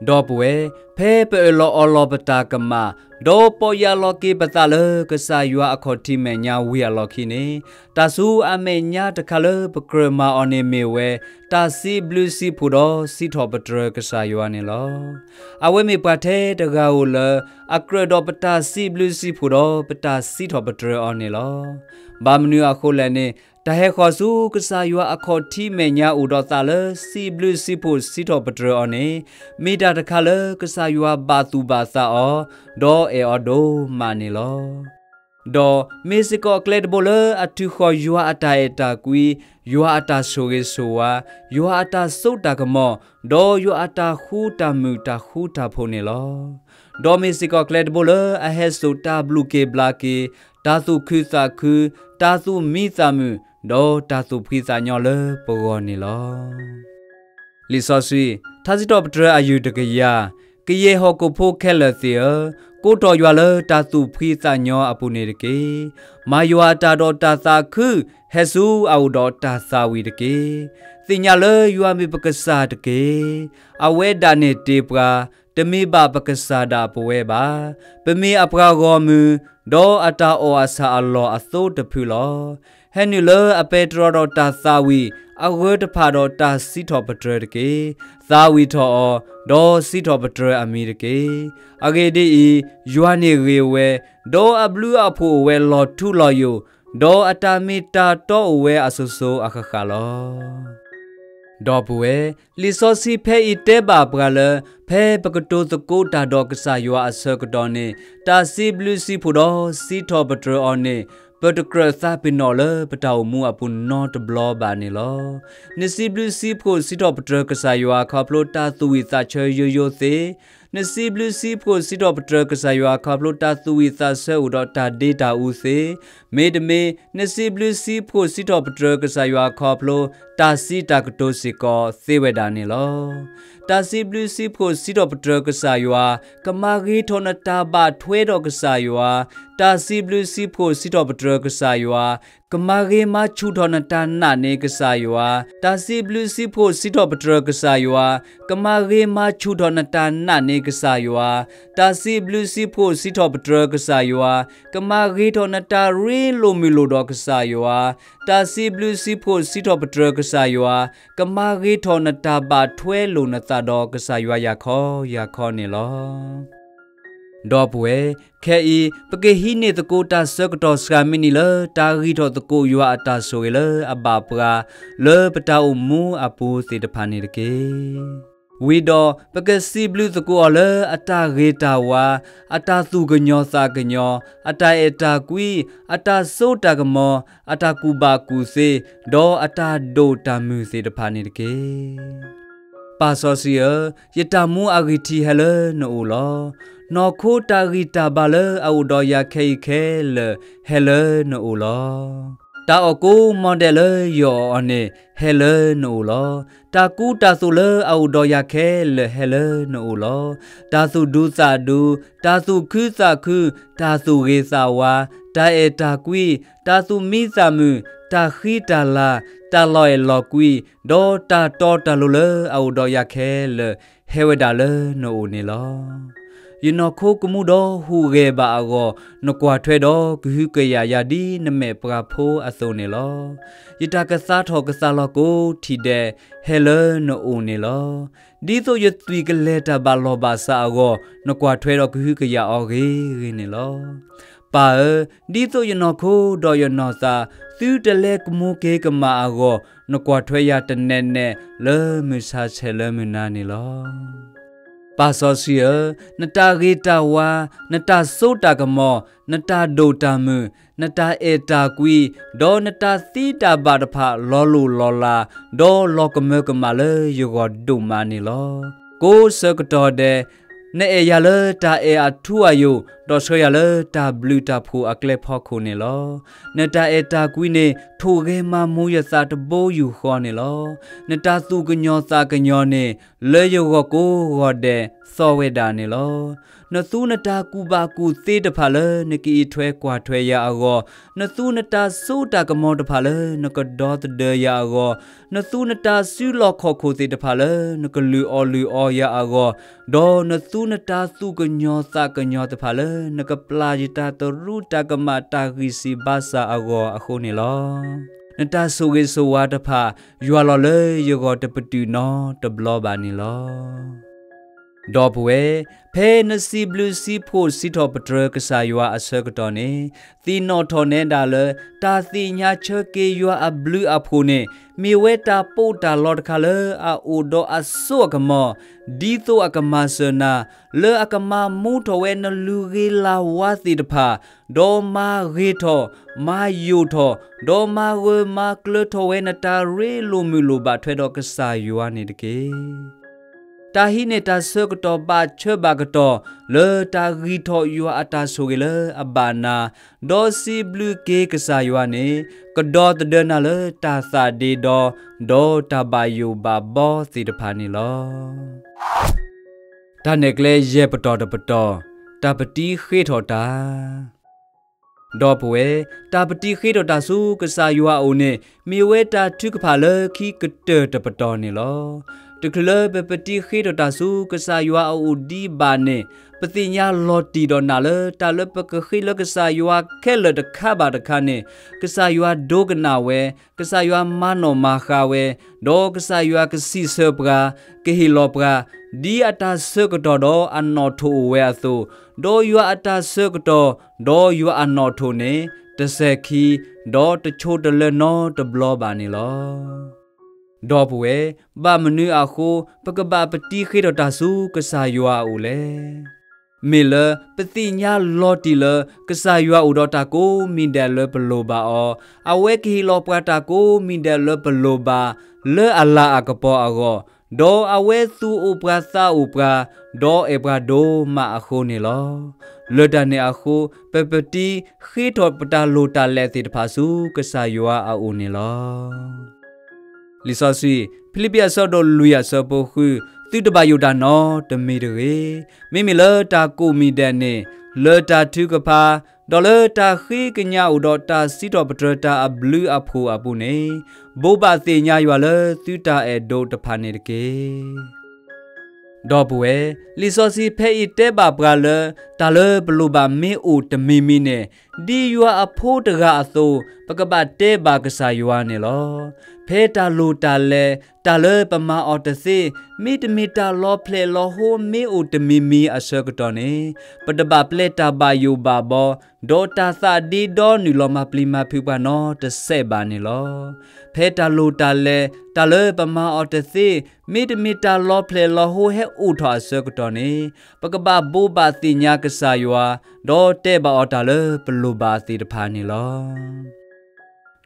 ဒီပုၢ်ဝဲၢ်, ဖဲပအၢၣ်လီၤအီလီၤပတၢ်ကမၣ်, ဒီးပီၢ်ယၢ်လီၤက့ၤပသးလၢကစၢ်ယွၤအခီၣ်ထံးမဲာ်ညါဝံၤအလီၢ်ခံန့ၣ်, တၢ်ဆူအမဲာ်ညါတခါလၢပကြၢးမၤအီၤန့ၣ်မ့ၢ်ဝဲ တၢ်စံးဘျုးစံးဖှိၣ်ဒီးစံးထီၣ်ပတြၢၤကစၢ်ယွၤန့ၣ်လီၤ. အဝဲမ့ၢ်ပှၤထဲတဂၤဧိၤလၢ အကြၢးဒီးပတၢ်စံးဘျုးစံးဖှိၣ်ဒီးပတၢ်စံးထီၣ်ပတြၢၤအီၤန့ၣ်လီၤ. ဘၣ်မနုၤအဃိလဲၣ်န့ၣ်, တၢ်ဟဲဃီၤဆူကစၢ်ယွၤအခီၣ်ထံးမဲာ်ညါအိၣ်ဒီးသးလၢစံးဘျုးစံးဖှိၣ်စံးထီၣ်ပတြၢၤအီၤန့ၣ်, မ့ၢ်တၢ်တခါလၢကစၢ်ယွၤဘၣ်သူၣ်ဘၣ်သးအီၤ, ဒီးအဲၣ်အီၤဒိၣ်မးန့ၣ်လီၤ. ဒီးမ့ၢ်စ့ၢ်ကီးအကျဲတဘိလၢအထုးဃီၤယွၤအတၢ်အဲၣ်တၢ်ကွံ, ယွၤအတၢ်ဆိၣ်ဂ့ၤဆိၣ်ဝါ, ယွၤအတၢ်စိတၢ်ကမီၤ, ဒီးယွၤအတၢ်ဃူတၢ်မုာ်တၢ်ဃူတၢ်ဖိးန့ၣ်လီၤ. ဒီးမ့ၢ်စ့ၢ်ကီးကျဲတဘိလၢအဟဲစိာ်တၢ်ဘျုးက့ၤဘျါက့ၤ, တၢ်သူၣ်ခုသးခု, တၢ်သူၣ်မံသးမုာ်, ဒီးတၢ်သူၣ်ဖှံသးညီလၢပဂီၢ်န့ၣ်လီၤ. လံာ်စီဆှံ, ထါစံးထီၣ်ပတြၢၤအယုၢ်တကယၤ, ကယဲၢ်ဟီၣ်ခိၣ်ဖိခဲလၢာ်သ့ၣ်ဧၢ, ကိးထီၣ်ယွၤလၢတၢ်သူၣ်ဖှံသးညီအပူၤန့ၣ်တက့ၢ်. မၤယွၤအတၢ်ဒီးတၢ်သးခု, ဟဲဆူအအိၣ်ဒီးတၢ်သးဝံၣ်တက့ၢ်. သ့ၣ်ညါလၢယွၤမ့ၢ်ပကစၢ်တက့ၢ်. အဝဲဒၣ်န့ၣ်တ့ပှၤ, တမ့ၢ်ဘၣ်ပကစၢ်ဒၣ်ပဝဲဘၣ်. ပမ့ၢ်အပှၤဂီၢ်မုၢ်, ဒီးအတၢ်အီၣ်အဆၣ်အလီၢ်အသိတဖုလီၤ. ဟဲနုာ်လၢအပဲတြီဒီးတၢ်သးဝံၣ်, အဂၢၢ်တဖၣ်ဒီးတၢ်စံးထီၣ်ပတြၢၤတက့ၢ်. သးဝံၣ်ထီၣ်အီၤ, ဒီးစံးထီၣ်ပတြၢၤအမံၤတက့ၢ်. အဂ့ၢ်ဒ်အံၤ, ယွၤန့ၣ်ဂ့ၤဝဲ, ဒီးအဘျုးအဖှိၣ်အိၣ်ဝဲလီၤထူလီၤယိာ်, ဒီးအတၢ်မ့ၢ်တၢ်တီအိၣ်ဝဲအစိၤစိၤအဃၣ်ဃၣ်လီၤ. ဒီပုၢ်ဝဲၢ်, လံာ်စီဆှံဖဲအံၤတဲဘၣ်ပှၤလၢ ဖဲပကတိၤသကိးတၢ်ဒီးကစၢ်ယွၤအဆၢကတီၢ်န့ၣ်, တၢ်စံးဘျုးစံးဖှိၣ်ဒီးစံးထီၣ်ပတြၢၤအီၤန့ၣ်, ပတကြၢးသးပ့ၤနီၣ်လၢပတၢ်အိၣ်မူအပူၤနီတဘျီဘၣ်န့ၣ်လီၤ. နစံးဘျုးစံးဖှိၣ်စံးထီၣ်ပတြၢၤကစၢ်ယွၤခီဖျိတၢ်သူၣ်ဝံၣ်သးဆၢယိယိသ့, နစံးဘျုးစံးဖှိၣ်စံးထီၣ်ပတြၢၤကစၢ်ယွၤခီဖျိတၢ်သူၣ်ဝံၣ်သးဆၢအိၣ်ဒီးတၢ်ဒ့တၢ်အူသ့, မ့တမ့ၢ် နစံးဘျုးစံးဖှိၣ်စံးထီၣ်ပတြၢၤကစၢ်ယွၤခီဖျိ တၢ်စံးတၢ်ကတိၤစ့ၢ်ကီးသ့ဝဲဒၣ်န့ၣ်လီၤ. တၢ်စံးဘျုးစံးဖှိၣ်စံးထီၣ်ပတြၢၤကစၢ်ယွၤ, ကမၤဂ့ၤထီၣ်နတၢ်ဘၣ်ထွဲဒီးကစၢ်ယွၤ, တၢ်စံးဘျုးစံးဖှိၣ်စံးထီၣ်ပတြၢၤကစၢ်ယွၤ, ကမၤဂ့ၤမၤဆူၣ်ထီၣ်နတၢ်နာ်န့ၢ်ကစၢ်ယွၤ, တၢ်စံးဘျုးစံးဖှိၣ်စံးထီၣ်ပတြၢၤကစၢ်ယွၤ, ကမၤဂ့ၤမၤဆူၣ်ထီၣ်နတၢ်နာ်န့ၢ်ကစၢ်ယွၤ, တၢ်စံးဘျုးစံးဖှိၣ်စံးထီၣ်ပတြၢၤကစၢ်ယွၤ, ကမၤဂ့ၤထီၣ်နတၢ်ရ့လိာ်မုာ်လိာ်ဒီးကစၢ်ယွၤ, တၢ်စံးဘျုးစံးဖှိၣ်စံးထီၣ်ပတြၢၤကစၢ်ယွၤ, ကမၤဂ့ၤထီၣ်နတၢ်ဘၣ်ထွဲလိာ်နသးဒီးကစၢ်ယွၤယၤခီယၤခီန့ၣ်လီၤ. ဒီပုၢ်ဝဲၢ်, ခဲအံၤ ပကဟံးန့ၢ်သကိးတၢ်ဆၢကတီၢ်စှၤမံးနံးလၢ တၢ်ဂံၢ်ထီၣ်သကိးယွၤအတၢ်ဆိၣ်ဂ့ၤလၢအဘၣ်ပှၤ လၢပတၢ်အိၣ်မူအပူၤသ့ၣ်တဖၣ်န့ၣ်တက့ၢ်. ဝံၤဒီး ပကစံးဘျုးသကိးအီၤလၢအတၢ်ဂ့ၤတၢ်ဝါ, အတၢ်သူၣ်ကညီၤသးကညီၤ, အတၢ်အဲၣ်တၢ်ကွံ, အတၢ်စိတၢ်ကမီၤ, အတၢ်ကူၣ်ဘၣ်ကူၣ်သ့, ဒီးအတၢ်ဒိၣ်တၢ်မုၢ်သ့ၣ်တဖၣ်န့ၣ်တက့ၢ်. ပၢ်စီဆှံဧၢ, ယတၢ်မူအဂံၢ်ထံးဟဲလၢနအိၣ်လီၤ. နီၢ်ခိတၢ်ဂံၢ်တၢ်ဘါလၢအအိၣ်ဒီးယၤခဲအံၤခဲလၢာ် ဟဲလၢနအိၣ်လီၤ. တၢ်အီၣ်ကိးမီၢ်ဒဲးလၢယအီၣ်အီၤန့ၣ် ဟဲလၢနအိၣ်လီၤ. တၢ်ကူတၢ်သိးလၢအအိၣ်ဒီးယၤခဲလၢာ်ဟဲလၢနအိၣ်လီၤ. တၢ်သူၣ်ဒူသးဒူ, တၢ်သူၣ်ခုသးခု, တၢ်သူၣ်ဂ့ၤသးဝါ, တၢ်အဲၣ်တၢ်ကွံ, တၢ်သူၣ်မံသးမုာ်, တၢ်ဃံတၢ်လၤ, တၢ်လီၤအဲၣ်လီၤကွံ, ဒီးတၢ်တီတၢ်လိၤလၢအအိၣ်ဒီးယၤခဲလၢာ် ဟဲဝဲဒၣ်လၢနအိၣ်န့ၣ်လီၤ. ယနီၢ်ခိကမူဒီးဟူးဂဲၤဘၣ်အဂီၢ် နကွၢ်ထွဲဒီးကဟုကယာ်ယၤဒ်နမဲာ်ပှၤဖိအသိးန့ၣ်လီၤ. ယတၢ်ကသါထီၣ်ကသါလီၤကိးထံၣ်ဒဲး ဟဲလၢနအိၣ်န့ၣ်လီၤ. ဒ်သိးယသွံၣ်ကလဲၤတၢ်ဘၣ်လီၢ်ဘၣ်စးအဂီၢ် နကွၢ်ထွဲဒီးကဟုကယာ်အီၤဂ့ၤဂ့ၤန့ၣ်လီၤ. ပၢ်ဧၢ, ဒ်သိးယနီၢ်ခိဒီးယနီၢ်သး သုတလဲၤကမူၤက့ၤကမၣ်အဂီၢ်, နကွၢ်ထွဲယၤတနဲၣ်နဲၣ် လၢမုၢ်ဆါဆဲးလၢမုၢ်နၤန့ၣ်လီၤ. ပၢ်စီဆှံဧၢ, နတၢ်ဂ့ၤတၢ်ဝါ, နတၢ်စိတၢ်ကမီၤ, နတၢ်ဒိၣ်တၢ်မုၢ်, နတၢ်အဲၣ်တၢ်ကွံ, ဒီးနတၢ်သံတၢ်ဘၣ်တဖၣ် လီၤလိၢ်လီၤလး, ဒီးလီၤကမၢကမၣ်လၢယဂီၢ်ဒိၣ်မးန့ၣ်လီၤ. ကိးဆၢကတီၢ်ဒဲး နအဲၣ်ယၤလၢတၢ်အဲၣ်အထူအယိာ်, ဒီးဆှၢယၤလၢတၢ်ဘျုးတၢ်ဖှိၣ်အကျဲဖီခိၣ်န့ၣ်လီၤ. နတၢ်အဲၣ်တၢ်ကွံန့ၣ် ထိၣ်ဂဲၤမၤမူယသးတဘိယူၢ်ဃီန့ၣ်လီၤ. နတၢ်သူၣ်ကညီၤသးကညီၤန့ၣ် လၢယဂီၢ်ကိးဂီၢ်ဒဲးသီၣ်ဝဲဒၣ်န့ၣ်လီၤ. နသူနတၢ်ကူၣ်ဘၣ်ကူၣ်သ့တဖၣ်လၢနကအံးထွဲကွၢ်ထွဲယၤအဂီၢ်, နသူနတၢ်စိတၢ်ကမီၤတဖၣ်လၢနကဒီသဒၢယၤအဂီၢ်, နသူနတၢ်စုလီၢ်ခီၣ်ခိၣ်သ့ၣ်တဖၣ်လၢနကလုၢ်အီၣ်လုၢ်အီယၤအဂီၢ်, ဒီးနသူနတၢ်သူၣ်ကညီၤသးကညီၤတဖၣ်လၢနကပျၢ်ယတၢ်တရူးတၢ်ကမၣ်တၢ်ဂံၢ်စၢ်ဘါစၢ်အဂီၢ်အဃိန့ၣ်လီၤ. နတၢ်ဆိၣ်ဂ့ၤဆိၣ်ဝါတဖၣ် ယွၤလီၤလၢယဂီၢ်တပတုာ်နီတဘျီဘၣ်န့ၣ်လီၤ. ဒီပုၢ်ဝဲၢ်, ဖဲနစံးဘျုးစံးဖှိၣ်စံးထီၣ်ပတြၢၤကစၢ်ယွၤအဆၢကတီၢ်န့ၣ်, သ့ၣ်နီၣ်ထီၣ်နဲဒၣ်လၢ တၢ်သ့ၣ်ညါဆၢက့ၤယွၤအဘျုးအဖှိၣ်န့ၣ် မ့ၢ်ဝဲတၢ်ပီးတၢ်လီတခါလၢအအိၣ်ဒီးအစိအကမီၤ, ဒ်သိးအကမၤစၢၤနၤ, လၢအကမၤမူထီၣ်ဝဲနလုၢ်ဂ့ၤလၢ်ဝါသ့ၣ်တဖၣ်, ဒီးမၤဂ့ၤထီၣ်, မၤယိာ်ထီၣ်, ဒီးမၤဂၢၢ်မၤကျၢၤထီၣ်ဝဲနတၢ်ရ့လိာ်မုာ်လိာ်ဘၣ်ထွဲဒီးကစၢ်ယွၤန့ၣ်တက့ၢ်. တၢ်ဟံးန့ၢ်တၢ်ဆၢကတီၢ်ဘၣ်ဆၢဘၣ်ကတီၢ် လၢတၢ်ဂံၢ်ထီၣ်ယွၤအတၢ်ဆိၣ်ဂ့ၤလၢအဘၣ်နၤ, ဒီးစံးဘျုးက့ၤကစၢ်ယွၤန့ၣ် ကဒီသဒၢနၤလၢတၢ်သးဒ့ဒီ, ဒီးတၢ်ဘၣ်ယိၣ်ဘၣ်ဘီသ့ၣ်တဖၣ်န့ၣ်လီၤ. တၢ်နဲၣ်ကျဲယဲၢ်ပတီၢ်တပတီၢ်, တၢ်ပတံဃ့ထီၣ်တၢ် ဒီပုၢ်ဝဲၢ်, တၢ်ပတံဃ့ထီၣ်တၢ်ဆူကစၢ်ယွၤအအိၣ်န့ၣ် မ့ၢ်ဝဲတၢ်ထုကဖၣ်လၢခံကတၢၢ်တပတီၢ်န့ၣ်လီၤ. တချုးလၢပပတံဃ့ထီၣ်တၢ်ဆူကစၢ်ယွၤအအိၣ်ဒံးဘၣ်န့ၣ်, ပသ့ၣ်ညါလီၤတံၢ်ဒီးနၤလၢတၢ်လၢပကဃ့လၢကစၢ်ယွၤခဲလၢာ်တခါဘၣ်တခါန့ၣ်, ကစၢ်ယွၤဒိကနၣ်ဝဲ, ကစၢ်ယွၤမၤနီၣ်မၤဃါဝဲ, ဒီးကစၢ်ယွၤကစံးဆၢပှၤ, ကဟ့ၣ်လီၤပှၤ, ဒ်အတၢ်ဆၢကတီၢ်ဒီးအနီၣ်ထိၣ်အိၣ်ဝဲအသိး, ဒီးယွၤအတၢ်ဆၢကတီၢ်, ဒီးယွၤအနီၣ်ထိၣ်န့ၣ် တစဲၤခံ, ဒီးတဆိတလၢနီတဘျီဘၣ်န့ၣ်လီၤ. ဒီပုၢ်ဝဲၢ်, ဘၣ်မနုၤအဃိ ပကဘၣ်ပတံဃ့ထီၣ်တၢ်ဆူကစၢ်ယွၤအအိၣ်လဲၣ်. မ့ၢ်လၢပသ့ၣ်ညါလီၤတံၢ်လၢ ကစၢ်ယွၤအိၣ်ဒီးတၢ်ကိးမံၤဒဲးလၢပလိၣ်ဘၣ်အီၤ, အဝဲကဟ့ၣ်လီၤပှၤတၢ်ကိးမံၤဒဲးလၢပလိၣ်ဘၣ် လၢအလၤအကပီၤအဂီၢ်, ဒီးအဝဲသူၣ်အိၣ်ပှၤသးအိၣ်ပှၤ, ဒီးအဲၣ်ပှၤဒိၣ်မးအဃိန့ၣ်လီၤ. လၢတၢ်န့ၣ်အဃိ ပပတံဃ့ထီၣ်ပတၢ်လိၣ်တၢ်လဲၢ်သ့ၣ်တဖၣ်ဆူကစၢ်ယွၤအအိၣ်န့ၣ်လီၤ. လံာ်စီဆှံ, ဖံလံးပံးအဆၢဒိၣ်လွံၢ်အဆၢဖိဃု, သုတဘၣ်ယိၣ်တၢ်နီတမံၤတဂ့ၤ. မ့မ့ၢ်လၢတၢ်ကိးမံၤဒဲးန့ၣ်, လၢတၢ်ထုကဖၣ်, ဒီးလၢတၢ်ဃ့ကညးအိၣ်ဒီးတၢ်စံးထီၣ်ပတြၢၤတၢ်အဘျုးအဖှိၣ်အပူၤန့ၣ်, ဘိးဘၣ်သ့ၣ်ညါယွၤလၢသုတၢ်အဲၣ်ဒိးတဖၣ်န့ၣ်တက့ၢ်. ဒီပုၢ်ဝဲၢ်, လံာ်စီဆှံဖဲအံၤတဲဘၣ်ပှၤလၢ တၢ်လၢပလိၣ်ဘၣ်မ့ၢ်အိၣ်တမံၤမံၤန့ၣ်, ဒ်ယွၤအဖိတဂၤအသိး, ပကဘၣ်တဲဘၣ်ကစၢ်ယွၤန့ၣ်လီၤ. ဖဲတၢ်လိၣ်တၢ်လဲၢ်, တၢ်လၢပမၤအီၤတသ့, မ့တမ့ၢ်တၢ်လီၤဖျဲၣ်လီၤဟိမ့ၢ်အိၣ်တမံၤမံၤအဆၢကတီၢ်န့ၣ်, ပတဘၣ်ပျဲတၢ်ဘၣ်ယိၣ်ဘၣ်ဘီ, ဒီးတၢ်သးဒ့ဒီနုာ်လီၤမၤပျံၤမၤဖုးပှၤနီတစဲးဘၣ်န့ၣ်လီၤ. ဖဲတၢ်လိၣ်တၢ်လဲၢ်, တၢ်လၢပမၤအီၤတသ့, မ့တမ့ၢ်တၢ်လီၤဖျဲၣ်လီၤဟိဟဲအိၣ်ထီၣ်အဆၢကတီၢ်န့ၣ်, ပကဘၣ်ဘိးဘၣ်သ့ၣ်ညါကစၢ်ယွၤ, ဒီးတဲဘၣ်အီၤတၢ်လၢပလိၣ်ဘၣ်သ့ၣ်တဖၣ်န့ၣ်လီၤ.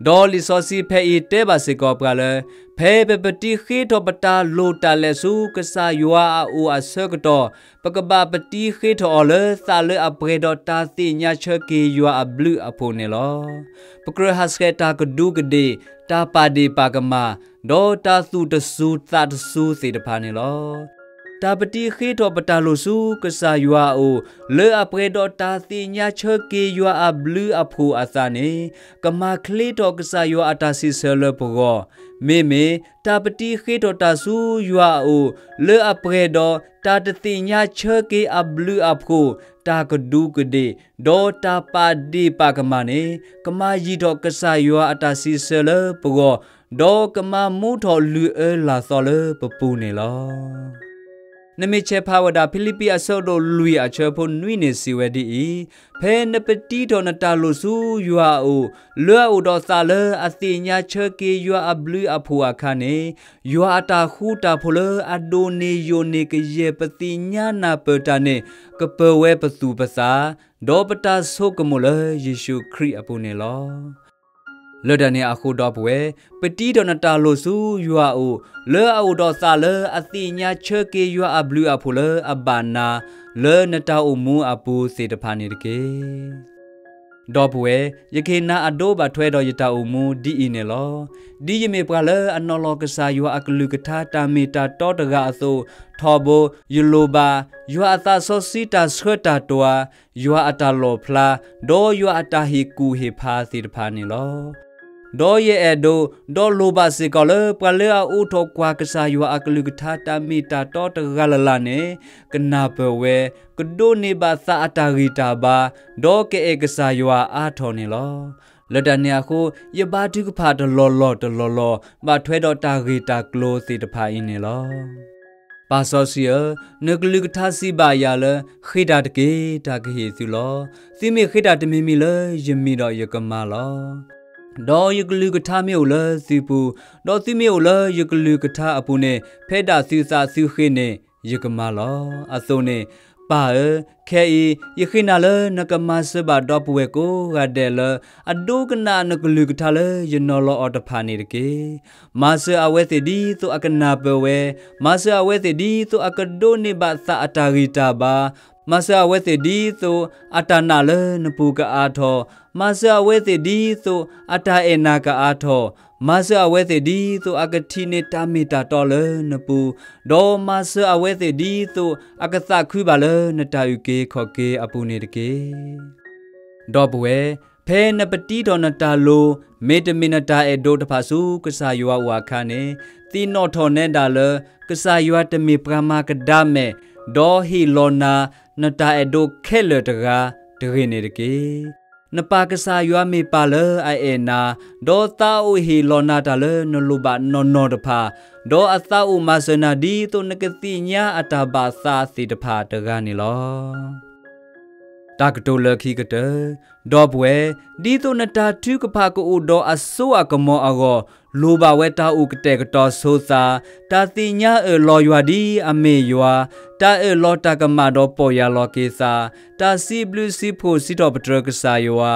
ဒီးလံာ်စီဆှံဖဲအံၤတဲဘၣ်စ့ၢ်ကီးပှၤလၢ, ဖဲပပတံဃ့ထီၣ်ပတၢ်လိၣ်တၢ်လဲၢ်ဆူကစၢ်ယွၤအအိၣ်အဆၢကတီၢ်, ပကဘၣ်ပတံဃ့ထီၣ်အီၤလၢသးလၢအပှဲၤဒီးတၢ်သ့ၣ်ညါဆၢက့ၤယွၤအဘျုးအဖှိၣ်န့ၣ်လီၤ. ပကြၢးဟးဆှဲးတၢ်ကဒူးကဒ့ၣ်, တၢ်ပာ်ဒ့ၣ်ပာ်ကမၣ်, ဒီးတၢ်သူၣ်တစူၤသးတစူၤသ့ၣ်တဖၣ်န့ၣ်လီၤ. တၢ်ပတံဃ့ထီၣ်ပတၢ်လိၣ်ဆူကစၢ်ယွၤအအိၣ်, လၢအပှဲၤဒီးတၢ်သ့ၣ်ညါဆၢက့ၤယွၤအဘျုးအဖှိၣ်အသးန့ၣ်, ကမၤချ့ထီၣ်ကစၢ်ယွၤအတၢ်စံးဆၢလၢပဂီၢ်, မ့မ့ၢ်တၢ်ပတံဃ့ထီၣ်တၢ်ဆူယွၤအအိၣ်, လၢအပှဲၤဒီးတၢ်တသ့ၣ်ညါဆၢက့ၤအဘျုးအဖှိၣ်, တၢ်ကဒူးကဒ့ၣ်, ဒီးတၢ်ပာ်ဒ့ၣ်ပာ်ကမၣ်န့ၣ်, ကမၤယံာ်ထီၣ်ကစၢ်ယွၤအတၢ်စံးဆၢလၢပဂီၢ်, ဒီးကမၤမူထီၣ်လုၢ်အၢလၢ်သီလၢပပူၤန့ၣ်လီၤ. နမ့ၢ်ဆဲးဖးဝဲဒၣ်ဖံလံးပံးအဆၢဒိၣ်လွံၢ်အဆၢဖိနွံန့ၣ်စံးဝဲဒ်အံၤ, ဖဲနပတံထီၣ်နတၢ်လိၣ်ဆူယွၤအအိၣ်, လၢအအိၣ်ဒီးသးလၢအသ့ၣ်ညါဆၢက့ၤယွၤအဘျုးအဖှိၣ်အခါန့ၣ်, ယွၤအတၢ်ဃူတၢ်ဖိးလၢအဒိၣ်န့ၢ်ယိာ်န့ၢ်ကယဲၢ်ပသ့ၣ်ညါနၢ်ပၢၢ်တၢ်န့ၣ် ကပၢၤဝဲပသူၣ်ပသး ဒီးပတၢ်ဆိကမိၣ်လၢယ့ၣ်ၡူးခရံာ်အပူၤန့ၣ်လီၤ. လၢတၢ်န့ၣ်အဃိဒီပုၢ်ဝဲၢ်, ပတံထီၣ်နတၢ်လိၣ်ဆူယွၤအအိၣ်, လၢအအိၣ်ဒီးသးလၢအသ့ၣ်ညါဆၢက့ၤယွၤအဘျုးအဖှိၣ်လၢအဘၣ်နၤ, လၢနတၢ်အိၣ်မူအပူၤသ့ၣ်တဖၣ်န့ၣ်တက့ၢ်. ဒီပုၢ်ဝဲၢ်, ယကဟ့ၣ်နၤအဒိဘၣ်ထွဲဒီးယတၢ်အိၣ်မူဒ်အံၤန့ၣ်လီၤ. ဒ်ယမ့ၢ်ပှၤလၢအနီၤလီၤကစၢ်ယွၤအကလုၢ်ကထါတၢ်မ့ၢ်တၢ်တီတဂၤအသိး, ထီဘိ, ယလိၣ်ဘၣ်, ယွၤအသးစီဆှံတၢ်ဆှၢတၢ်တွၤ, ယွၤအတၢ်လီၣ်ဖျါ, ဒီးယွၤအတၢ်ဟ့ၣ်ကူၣ်ဟ့ၣ်ဖးသ့ၣ်တဖၣ်န့ၣ်လီၤ. ဒီးယအဲၣ်ဒိး, ဒီးလိၣ်ဘၣ်စ့ၢ်ကီးလၢ ပှၤလၢအအိးထီၣ်ကွၢ်ကစၢ်ယွၤအကလုၢ်ကထါတၢ်မ့ၢ်တၢ်တီတဂၤလၢ်လၢ်န့ၣ်, ကနၢ်ပၢၢ်ဝဲ, ကဒိးန့ၢ်ဘၣ်သးအတၢ်ဂံၢ်တၢ်ဘါ, ဒီးကအဲၣ်ကစၢ်ယွၤအါထီၣ်န့ၣ်လီၤ. လၢတၢ်န့ၣ်အဃိ, ယဘါထုကဖၣ်တလီၢ်လီၢ်တလီၢ်လီၢ် ဘၣ်ထွဲဒီးတၢ်ဂ့ၢ်တၢ်ကျိၤသ့ၣ်တဖၣ်အံၤန့ၣ်လီၤ. ပၢ်စီဆှံဧၢ, နကလုၢ်ကထါစံးဘၣ်ယၤလၢ ဃ့တၢ်တက့ၢ်, တၢ်ကဟ့ၣ်သုလီၤ. သုမ့ၢ်ဃ့တၢ်တမံၤမံၤလၢယမံၤဒီးယကမၤလီၤ. ဒီးယကလုၢ်ကထါမ့ၢ်အိၣ်လၢသုပူၤ, ဒီးသုမ့ၢ်အိၣ်လၢယကလုၢ်ကထါအပူၤန့ၣ်, ဖဲဒၣ်သုသးသုဃ့ၢ်န့ၣ် ယကမၤလီၤ. အသိးန့ၣ်, ပၢ်ဧၢ, ခဲအံၤ, ယဃ့နၤလၢနကမၤစၢၤဘၣ်ဒီပုၢ်ဝဲၢ်ကိးဂၤဒဲးလၢ အဒိကနၣ်နကလုၢ်ကထါလၢယနီၤလီၤအီၤတဖၣ်န့ၣ်တက့ၢ်. မၤစၢၤအဝဲသ့ၣ်ဒ်သိးအကနၢ်ပၢၢ်ဝဲ, မၤစၢၤအဝဲသ့ၣ်ဒ်သိးအကဒိးန့ၢ်ဘၣ်သးအတၢ်ဂံၢ်တၢ်ဘါ, မၤစၢၤအဝဲသ့ၣ်ဒ်သိးအတၢ်နာ်လၢနပူၤကအါထီၣ်, မၤစၢၤအဝဲသ့ၣ်ဒ်သိးအတၢ်အဲၣ်နၤကအါထီၣ်, မၤစၢၤအဝဲသ့ၣ်ဒ်သိးအကထံၣ်န့ၢ်တၢ်မ့ၢ်တၢ်တီလၢနပူၤ, ဒီးမၤစၢၤအဝဲသ့ၣ်ဒ်သိးအကသးခုဘၣ်လၢနတၢ်အုၣ်က့ၤခီၣ်က့ၤအပူၤန့ၣ်တက့ၢ်. ဒီပုၢ်ဝဲၢ်, ဖဲနပတံထီၣ်နတၢ်လိၤ, မ့တမ့ၢ်နတၢ်အဲၣ်ဒိးတဖၣ်ဆူကစၢ်ယွၤအအိၣ်အခါန့ၣ်, သ့ၣ်နီၣ်ထီၣ်နဲဒၣ်လၢ ကစၢ်ယွၤတမ့ၢ်ပှၤမၤကဒါမဲာ်, ဒီးဟ့ၣ်လီၤနၤ နတၢ်အဲၣ်ဒိးခဲလၢာ်တဂၤတဂ့ၤန့ၣ်တက့ၢ်. နပၢ်ကစၢ်ယွၤမ့ၢ်ပၢ်လၢအအဲၣ်နၤ, ဒီးသးအိၣ်ဟ့ၣ်လီၤနၤတၢ်လၢနလိၣ်ဘၣ်နီၢ်နီၢ်တဖၣ်, ဒီးအသးအိၣ်မၤစၢၤနၤဒ်သိးနကသ့ၣ်ညါအတၢ်ဘၣ်သးသ့ၣ်တဖၣ်တဂၤန့ၣ်လီၤ. တၢ်ကတိၤလၢခံကတၢၢ်, ဒီပုၢ်ဝဲၢ်, ဒ်သိးနတၢ်ထုကဖၣ်ကအိၣ်ဒီးအစိအကမီၤအဂီၢ်, လိၣ်ဘၣ်ဝဲတၢ်အိၣ်ကတဲာ်ကတီၤဆိသး, တၢ်သ့ၣ်ညါအၢၣ်လီၤယွၤဒ်အမ့ၢ်ယွၤ, တၢ်အၢၣ်လီၤတၢ်ကမၣ်ဒီးပီၢ်ယၢ်လီၤက့ၤသး, တၢ်စံးဘျုးစံးဖှိၣ်စံးထီၣ်ပတြၢၤကစၢ်ယွၤ,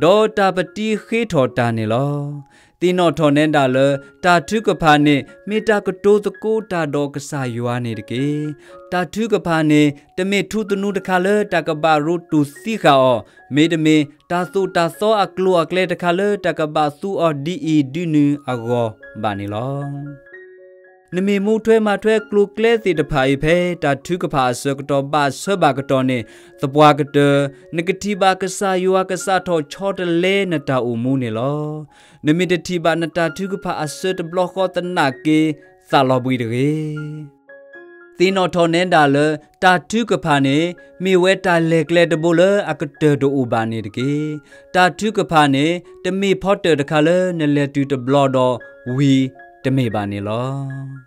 ဒီးတၢ်ပတံဃ့ထီၣ်တၢ်န့ၣ်လီၤ. သ့ၣ်နီၣ်ထီၣ်နဲဒၣ်လၢ တၢ်ထုကဖၣ်န့ၣ် မ့ၢ်တၢ်ကတိၤသကိးတၢ်ဒီးကစၢ်ယွၤန့ၣ်တက့ၢ်. တၢ်ထုကဖၣ်န့ၣ် တမ့ၢ်ထူသနူတခါလၢတၢ်ကဘၣ်ရိတူၢ်သံဃာ်အီၤ, မ့တမ့ၢ် တၢ်သိၣ်တၢ်သီအကျိၤအကျဲတခါလၢတၢ်ကဘၣ်သူအီၤဒ်အံၤဒ်နုၤအဂီၢ်ဘၣ်န့ၣ်လီၤ. နမ့ၢ်မူထွဲမၤထွဲကျိၤကျဲသ့ၣ်တဖၣ်အံၤဖဲတၢ်ထုကဖၣ်အဆၢကတီၢ်ဘၣ်ဆၢဘၣ်ကတီၢ်န့ၣ် သပှၢ်ကတၢၢ် နကထံၣ်ဘၣ်ကစၢ်ယွၤကစးထီၣ်ဆီတလဲနတၢ်အိၣ်မူန့ၣ်လီၤ. နမ့ၢ်တထံၣ်ဘၣ်နတၢ်ထုကဖၣ်အဆၢတဘျီဃီသနာ်က့ သးလီၤဘှံးတဂ့ၤ. သ့ၣ်နီၣ်ထီၣ်နဲဒၣ်လၢ တၢ်ထုကဖၣ်န့ၣ် မ့ၢ်ဝဲတၢ်လဲၤကျဲတဘိလၢအကတၢၢ်တအိၣ်ဘၣ်န့ၣ်တက့ၢ်. တၢ်ထုကဖၣ်န့ၣ် တမ့ၢ်ဖီတၢၣ်တခါလၢနလဲၤတုၤတဘျီဒီးဝံၤတမ့ၢ်ဘၣ်န့ၣ်လီၤ.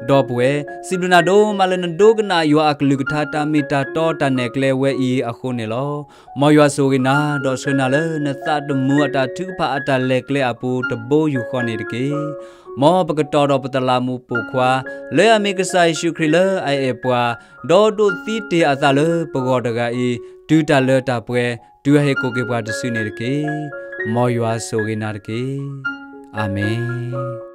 ဒီပုၢ်ဝဲၢ်, စံးဘျုးနၤဒိၣ်မးလၢနဒိကနၣ်ယွၤအကလုၢ်ကထါတၢ်မ့ၢ်တၢ်တီတၢ်နဲၣ်ကျဲဝဲအံၤအဃိန့ၣ်လီၤ. မ်ယွၤဆိၣ်ဂ့ၤနၤ ဒီးဆှၢနၤလၢနသးသမူအတၢ်ထုကဖၣ်အတၢ်လဲၤကျဲအပူၤတဘိယူၢ်ဃီန့ၣ်တက့ၢ်. မ်ပကတီၤဒီးပတလးမူးပိာ်ခွါ လၢအမ့ၢ်ကစၢ်ယ့ၣ်ၡူးခရံာ်လၢအအဲၣ်ပှၤ, ဒီးဒိးသံတ့ၢ်အသးလၢပဂီၢ်တဂၤအံၤ, တုၤတၢ်လၢတၢ်ပှဲၤ, တုၤအဟဲကိးက့ၤပှၤတစုန့ၣ်တက့ၢ်. မ်ယွၤဆိၣ်ဂ့ၤနၤတက့ၢ်. အၤမ့ၣ်.